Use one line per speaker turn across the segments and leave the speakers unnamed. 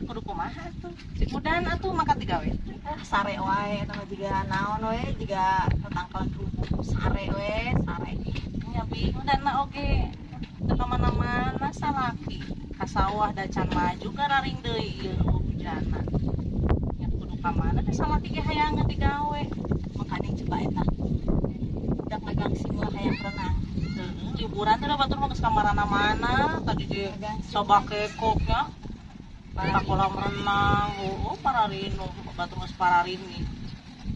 Kudu kumaha atuh? Si udan atuh mangkat digawe.
Ah, sare wae eta mah, jiga naon we, jiga tatangkalan kerupuk, sare we, sare.
Nya bingung dan na oge teu ka mana-mana, salaki ka sawah da can maju, gararing deui ieu hujanna. Nya kudu ka mana teh, salaki ge hayang digawe.
Makanya coba eta. Budak ngagangsing lah, hayang renang.
Heeh, liburan teh da batur mah geus ka mana-mana, tadi ge coba kekoknya ka kolam renang, oh pararino, batur geus pararini.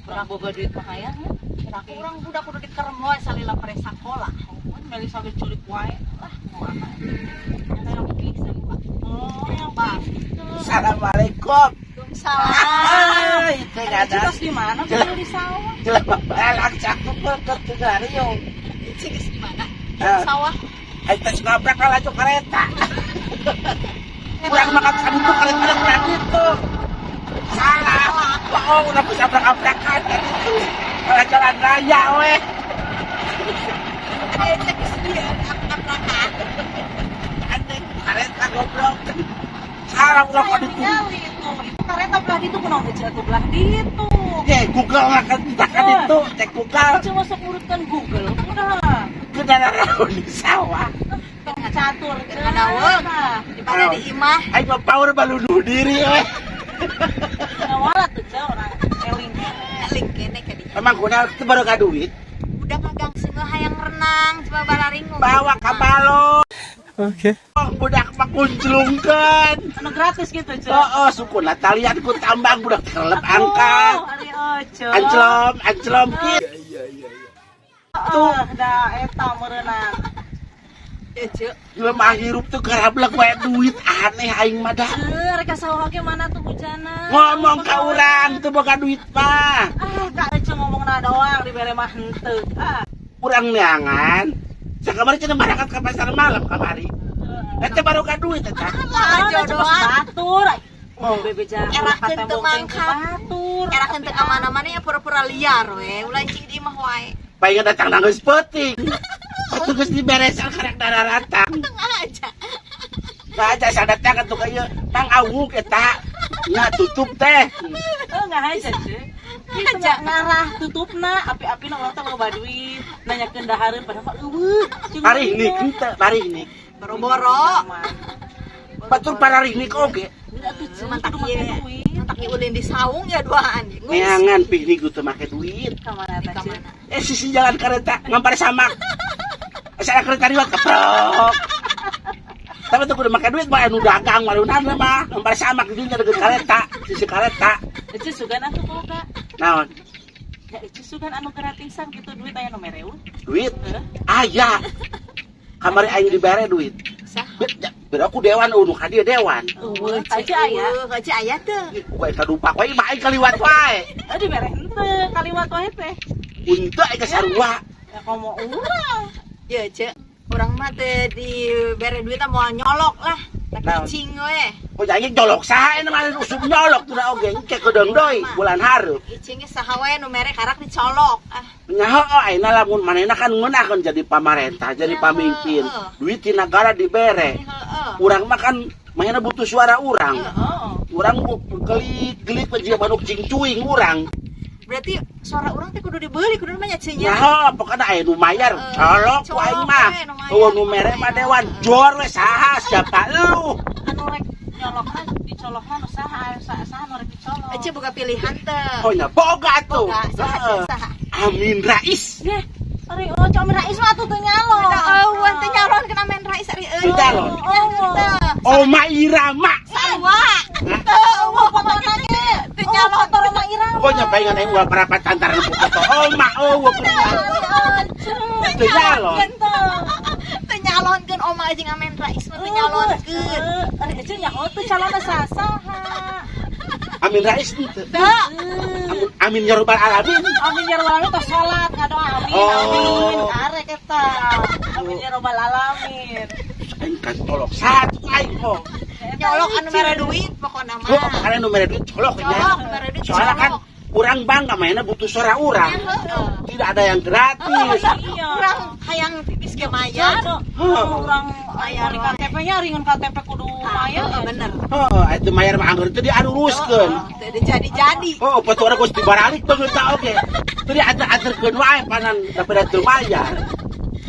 Kurang boga duit mah hayang ya.
Kira urang budak kudu dikerem wae salila pare sakola.
Oh, Melisa ge culik wae lah, kumaha.
Hayang piknik sarua.
Oh, yang bang.
Assalamualaikum.
Waalaikumsalam.
Ah, itu
Ada
ada.
di mana? Beli di sawah.
Jelema balak cakep ke Rio.
Cik geus di mana?
Ah.
Sawah.
Aing teh ngabrak laju kereta. Kurang makan kan itu kereta kurang itu. Salah. Oh, udah bisa abrak-abrakan kan itu. Kalau jalan raya weh.
Ada cek geus di abrakan.
Anjing kereta goblok. Salah udah
Saya
kok itu.
ningali itu. Itu kereta belah ditu kunaon teh belah ditu.
Ya, Google lah kan kita kan itu, cek Google.
Cuma sok ngurutkan Google. Udah.
Kendaraan di sawah.
Tong catur.
Ngadaweung. Daripada di imah.
Aing mah power baluduh diri weh.
Ngawala tuh ceu orang eling.
Eling kene ka dinya.
Emang guna itu baru gak duit.
Budak ngagangsing lah, hayang renang, coba bararingung.
Bawa ka balong.
Oke.
Budak mah kunclungkeun.
Anu gratis gitu ceu.
Oh, sukuna talian ku tambang, budak kelep angkat.
Ari oce.
Anclom, anclom kieu.
Tuh, da eta meureunang.
Ya, Cek.
Jelema hirup tuh garablek wae duit, aneh aing mah dah.
Eh, rek ka sawah ge mana tuh hujana.
Ngomong ka urang tuh boga duit mah.
Ah, Kak Ece ngomongna doang, dibere mah henteu. Ah.
Urang neangan. Sakamari cenah berangkat ke pasar malam kamari. Eta baru ka duit eta.
Lah, jodohan.
Batur.
Oh.
Bebeja
Erakeun teu mangkat.
Batur.
Erakeun teu ka mana-mana ya, pura-pura liar we. Ulah cing di imah wae.
Palingan datang nangis peuting. Atuh geus diberesan karek dararatang.
Tengah aja.
Nggak aja saya datang atuh ka ieu tang awuk eta. Nya tutup teh.
Eh, nggak aja, Cek. Itu
Aja.
ngarah tutupna, api-api na urang teh loba duit, nanyakeun dahareun padahal mah euweuh. Jeung
Parihnik henteu, parihnik.
Boro-boro.
Batur pararihnik oge.
Atuh Cek,
Mantak
kudu make
ieu.
duit.
Mantak ieu ulin di saung ya duaan. Ngungsi.
Neangan piknik teu make duit.
Ka mana
Di
tah, Cek?
kamana?
Eh, sisi jalan kereta ngampar samak. Saya kereta liwat keprok. Tapi tuh kudu make duit mah anu dagang warunan mah ngampar samak di dinya deket kereta, sisi kereta.
Ece sugan atuh boga.
Naon?
Ya ece sugan anu gratisan gitu, duit aya nu mereun.
Duit?
Heuh.
Aya. Kamari aing dibere duit.
Sah.
Beda aku dewan nu ka dieu dewan.
Euweuh, aja aya.
Euweuh, aja aya teu.
Kuai kadupak wae mah aing kaliwat wae.
Eh, dibere henteu kaliwat wae teh.
Untuk aing ka sarua.
Ya komo urang.
Ya, Cek. Urang mah teu dibere duit mah moal nyolok lah. Tak
Naon?
cicing we.
Oh, jangan nyolok saha ini mah usum nyolok tuh oge engke kedeung deui bulan hareup.
Icing ge saha wae nu mere karak dicolok. Ah,
Nyaho oh ayeuna lamun manehna kan ngeunahkeun jadi pamarentah, jadi
Ya,
pamimpin.
heeh.
Duit ti nagara dibere.
Heeh.
Urang mah kan manehna butuh suara urang.
Heeh.
Urang gelik-gelik jiga manuk cingcuing urang.
Berarti suara urang teh kudu dibeli, kudu mah nya Ceu nya.
Nyaho pokokna aya nu mayar,
Heeh.
colok ku aing mah.
Colok we, nu mayar.
Eueuh nu mere mah dewan jor we saha siapa lu.
Anu rek nyolokna dicolokna nu saha, saha saha nu rek dicolok?
Ece boga pilihan teu?
Oh nya boga tuh.
Boga, saha
Heeh.
Ceu, saha?
Amin Rais.
Yeh, ari oh Amin Rais mah atuh teu nyalon.
Da eueuh teu nyalon kana Amin Rais ari eueuh.
Teu nyalon.
Oh.
Teu.
Oma Irama.
Sarua.
Hah?
Teu eueuh
Fotona ge.
Teu nyalon.
Foto Roma Irama.
Pokoknya palingan aing ulah perapatan antara foto Oma eueuh. Teu nyalon.
Teu nyalonkeun Oma jeung Amin Rais mah teu nyalonkeun.
Ari ece nyaho teu calonna saha.
Amin Rais henteu.
Teu.
Amin, amin ya robbal alamin.
Amin ya robbal alamin tos salat ngadoa amin.
Oh.
Amin karek eta. Amin ya robbal alamin.
Aing kan colok satu aing kok.
Nyolok anu mere duit pokona mah.
Oh, pokoknya nu mere duit colok ya.
Colok, nu mere duit
Soalnya kan
colok.
urang bangga mainnya butuh suara urang.
Heeh.
Tidak ada yang gratis.
Iya.
Urang hayang pipis ge mayar.
Urang
Mayar
ari
wae.
KTP nya ringan KTP kudu Lumayan ya.
Bener.
Heeh, itu mayar mah anggar teu diaruruskeun.
Teu jadi-jadi.
Oh, patu urang geus dibaralik beungeut ta oge. Teu diatur-aturkeun wae panan daripada teu mayar.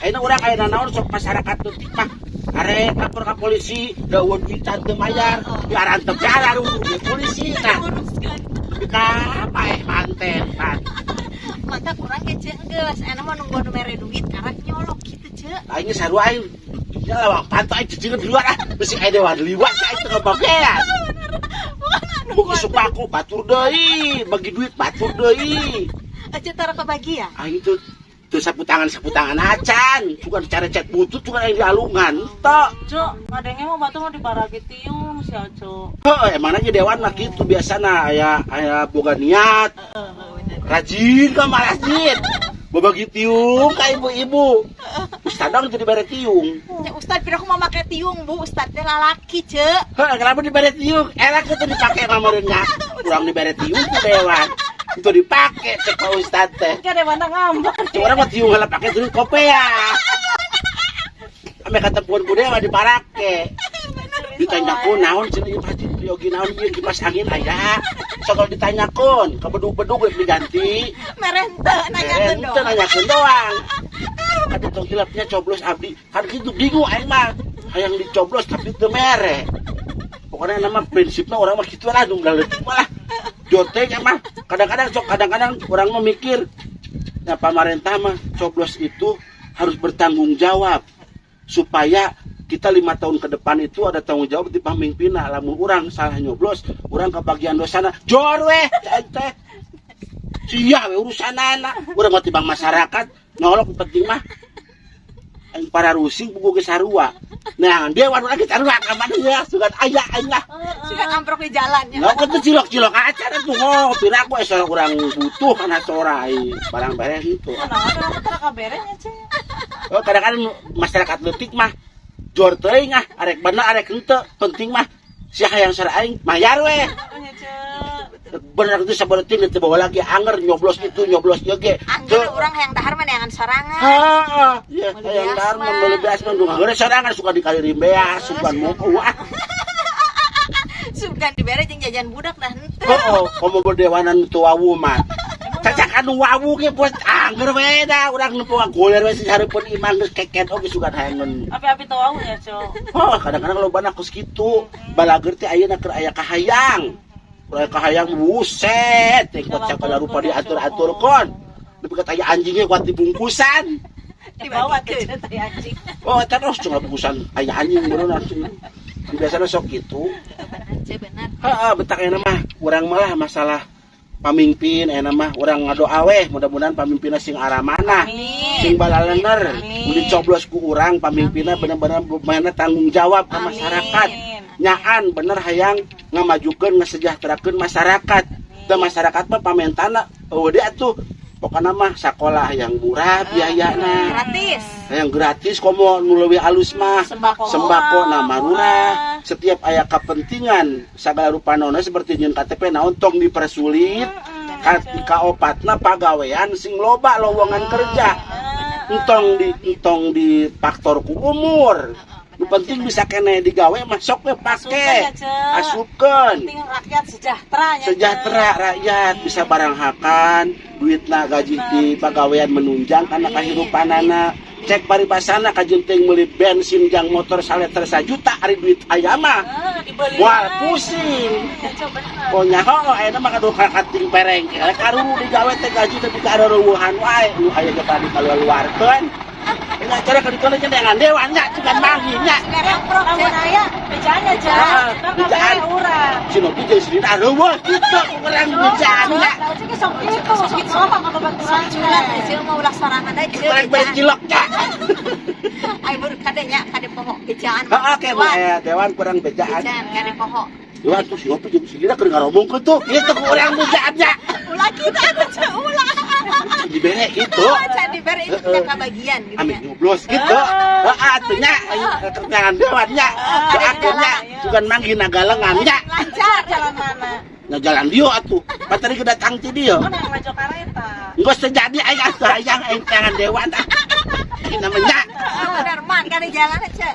Ayeuna urang aya naon sok masyarakat leutik mah arek lapor ka polisi, da euweuh duitan teu mayar, diarantep ge arurus polisi tah.
Uruskeun.
Tapi ka paeh manten pan.
Mata kurang ge ceu geus, enak mah nunggu nu mere duit karek nyolok gitu ceu.
Aing sarua aing ya lawang panto aing cicingkeun di luar ah. Bisi aya dewan liwat aing teu kabagean. Buku sembako batur deui, bagi duit batur deui.
Aja tara kebagian.
Aing tuh tuh sapu tangan acan, bukan cara cet butut, bukan aing dialungan tok.
Cuk, ngadenge mah batur mah dibaragi tiung si Aco.
Heeh, emang aja dewan mah kitu biasana aya aya boga niat, rajin ka mah rajin. Babagi tiung ka ibu-ibu. Ustad dong jadi bare tiung.
Ya ustad pira aku mau make tiung, Bu. Ustad teh lalaki, ceu.
Heeh, kenapa dibere tiung? Enak itu dipake mah meureunnya. Kurang dibere tiung ku dewan. Itu dipake cek Pak Ustad teh.
Kayak dewan ngambek.
Cek urang mah tiung heula pake duit kopea. Ame katempuan ku dewan diparake. Ditanyakeun naon cenah ieu masjid yogi naon ieu kipas angin aya. Sok kalau ditanyakeun, ka bedug-bedug rek diganti.
Mere henteu nanyakeun
Ente
doang.
nanyakeun doang. Kan tong hilapnya coblos abdi. Kan gitu bingung aing mah. Hayang dicoblos tapi teu mere. Pokoknya nama prinsipnya orang mah gitu lah, nu leutik mah lah. Jote mah kadang-kadang sok kadang-kadang orang mah mikir ya pemerintah mah coblos itu harus bertanggung jawab supaya kita 5 tahun ke depan itu ada tanggung jawab di pamimpinna. Lamun urang salah nyoblos, urang kebagian dosana jor weh cai teh sia we urusanana. Urang mah tibang masyarakat nyolok, penting mah aing para rusing buku ge sarua. Nah, dewan urang ge sarua ka mana ya sugan aya aing lah.
Suka amprok di jalan ya.
Nah, kan cilok-cilok acara tuh, oh, piraku asa urang butuh kana sorai barang beres itu.
Nah, kenapa tara kaberenya, Cek?
Oh, kadang-kadang masyarakat leutik mah jor teuing ah, arek bener arek henteu, penting mah sia hayang sara aing mayar weh.
Nya, Cek.
Bener itu sabereting teu bawa lagi anger nyoblos itu nyoblos ieu ge.
Angger urang hayang dahar mah neangan sorangan.
Heeh, iya
Meuli
hayang
beas
dahar mah
mah.
Meuli beas mah nu ngageure sorangan suka dikali beas, sugan mau wah.
Sugan dibere jeung jajan budak dah henteu.
Heeh, komo berdewanan teu wawu mah. Cacak anu wawu ge bos angger we da urang nempo goler we sahareupeun imah geus keket oge sugan hayangeun.
Api-api teu wau ya, Cok.
Oh, kadang-kadang loba kos kitu. Balager teh ayeuna keur aya kahayang. Aya kahayang buset, teh kuat sagala rupa diatur-atur kon. Nepi ka aya anjingnya kuat dibungkusan.
Dibawa ke tai anjing.
Oh, eta terus cuma bungkusan aya anjing beneran langsung. Biasanya sok gitu.
Bener, Ceu, bener.
Heeh, betak ayeuna mah urang malah masalah pamimpin ayeuna mah urang ngadoa weh mudah-mudahan pamimpinna sing aramanah.
Amin.
Sing balalener,
Amin.
mun dicoblos ku urang pamimpinna bener-bener mana tanggung jawab ke masyarakat.
Amin.
Nyaan bener hayang ngamajukeun ngasejahterakeun masyarakat. Dan masyarakat mah pamentana eueuh deui atuh. Pokokna mah sakolah yang murah biayana.
Gratis.
Yang gratis komo nu leuwih alus mah.
Sembako.
Sembako
Murah.
na murah. Setiap aya kepentingan segala rupa naon seperti nyieun KTP naon tong dipersulit. Ka, kaopatna pagawean sing loba lowongan kerja. Entong di faktor ku umur. Nu penting bisa kene digawe mah sok we pake.
Asupkeun ya, Cek.
Asupkeun.
Penting rakyat sejahtera ya, Cek.
Sejahtera rakyat bisa barang hakan, duitna gaji di pagawean menunjang karena kehidupanana. Cek paribasana kajeun teuing meuli bensin jang motor saliter sajuta ari duit aya mah.
Dibeli.
Moal pusing.
Ya, Cok, bener.
Oh nyaho ayeuna mah kaduh kating pereng. Karuru digawe teh gaji teh ka reueuhan wae nu aya ge tadi kaluarkeun. Nya cara ka ditu nya dengan dewan nya cuman manggih nya.
Amprok,
Lamun
Ceu.
aya bejaan ya, Cek.
Ah,
Ntar
bejaan.
kabeh urang.
Si Nopi jeung si Dina reueuh kitu urang bejaan nya.
Lah, Cek sok kitu, sok ngomong ka babaturan.
Sok culat Ceu mah ulah sorangan aja Ceu.
Urang bari cilok nya.
Ai baru kade nya kade poho bejaan.
Heeh ke mah dewan kurang bejaan.
Bejaan kade poho.
Wah tuh si Nopi jeung si Dina keur ngaromongkeun tuh. Kitu urang bejaan nya.
Ulah kita atuh Ceu ulah.
Dibere gitu.
Can dibere itu kita kabagian gitu
Ambil
ya.
nyoblos gitu. Heeh atuh nya ketenangan dewan nya. Doakeun nya sugan manggih nagalengan nya.
Lancar.
Jalan mana?
Nya jalan dio atuh. Patari kedatang ti dieu.
Oh, nang maju kareta.
Geus terjadi aing atuh hayang aing tangan dewan ah. Ini namanya
Bener man kade jalan Ceu.